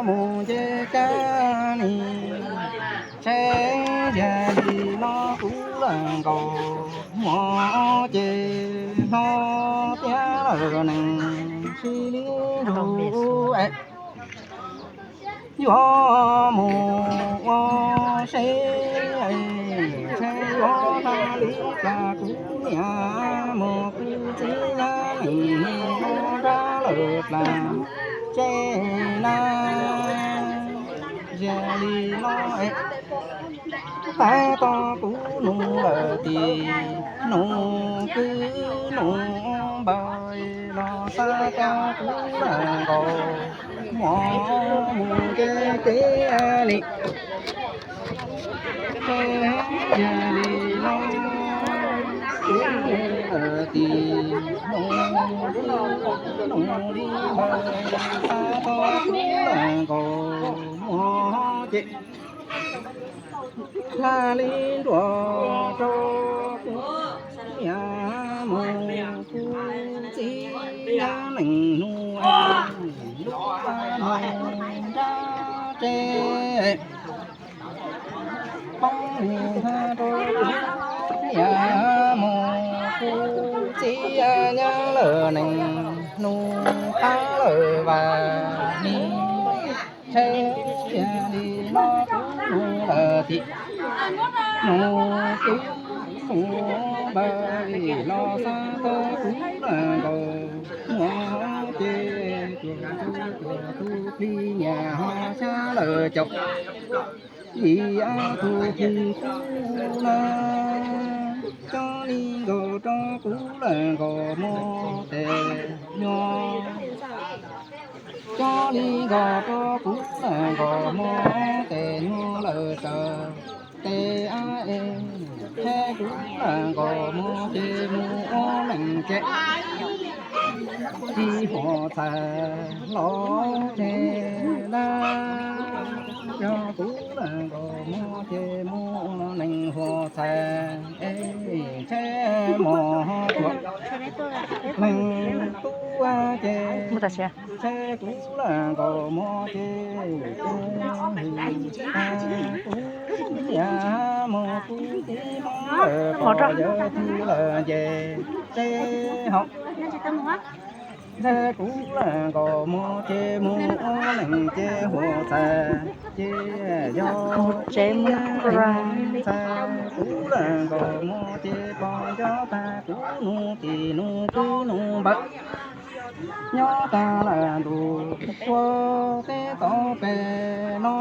Mus nce kab nis, tsheb yog li no kuv lawm nkaus, muaj ces hno tiab lawm neeg sib li nrug es. Yuav mus ua seb, seb yuav tag li cas kuv niam mus kuv txiv nyob neeg mus nrab lawm plas tsev na. Yog li no es, tab tom kuv nus lawm tim nus kwv nus npawg los xav tau kuv lawm nkaus, muaj mus nce kev li. Yog li no kuv nus lawm tim nus kwv nus npawg los xav tau kuv lawm nkaus, muaj ces hla li nruas rau kuv niam mus kuv txiv nyob neeg hnub hnub nrab tsev. Poob li hla rau kuv niam mus kuv txiv nyob lawm neeg hnub qab lawm vas li. Tsheb yog li no kuv nus lawm tim nus kwv nus npawg los xav tau kuv lawm nkaus, muaj ces cuag cuag tus plig nyias ho xyab lawm caum. Yim ob tug plig kub na, coj li nkaus rau kuv lawm nkaus muab tes nyuag. Coj li nkaus rau kuv lawm nkaus muab tes nyuag lawm raws tes a es, tsheb kuv lawm nkaus muab ces mus ua neeg ces tsis huam txhais los ces na. Yog kuv lawm nkaus muab ces mus ua neeg huam txhais es, tsheb mos cuam neeg tub ces, tsheb kuv lawm nkaus muab ces, kuv niam mus kuv txiv Hmoob lawm pom yawg twg lawm ces, tsheb ho tsheb kuv lawm nkaus muab ces mus ua neeg ces huam txhais ces yog tsheb kuv lawm nkaus muab ces pom nco tag kuv nus tim nus kwv nus npawg nyob tag lawm ntu suav teb tau pem no.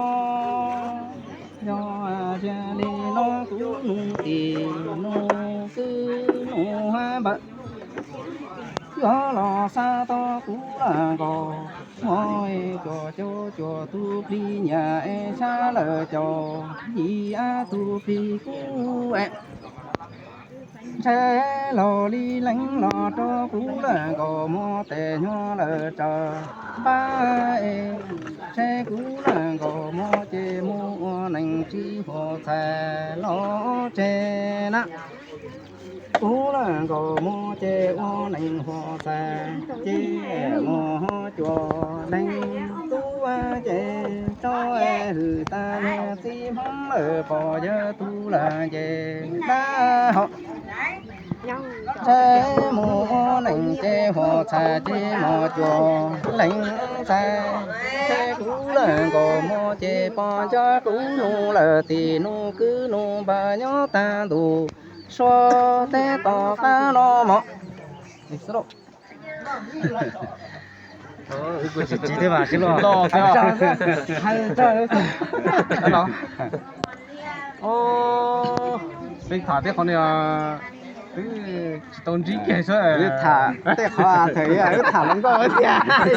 Yog yog li no kuv nus tim nus kwv nus npawg yuav los xav tau kuv lawm nkaus, muab cuag cuag tus plig nyias es xyab lawm caum yim ob tug plig kub es. Ntshai los li leej los rau kuv lawm nkaus muab tes nyuag lawm raws npab es, ntshai kuv lawm nkaus muab ces mus ua neeg tsis huam txhais los tseg na. Kuv lawm nkaus muab ces ua neeg huam txhais ces mus cuag leej tub ces tso es hwm tag niag txiv Hmoob lawm pom yawg tub lawm ces dab ho. Ntshai mus ua neeg ces huam txhais ces mus cuag leej txhais, ntshai kuv lawm nkaus muab ces pom nco kuv nus lawm tim nus kwv nus npawg nyob tag ntu suav teb tom qab no mog. Peb tham tej qhov no twb tsis tau ntsib kiag xwb. Wb tham tej qhov thaum wb tham hluas nkauj tiag.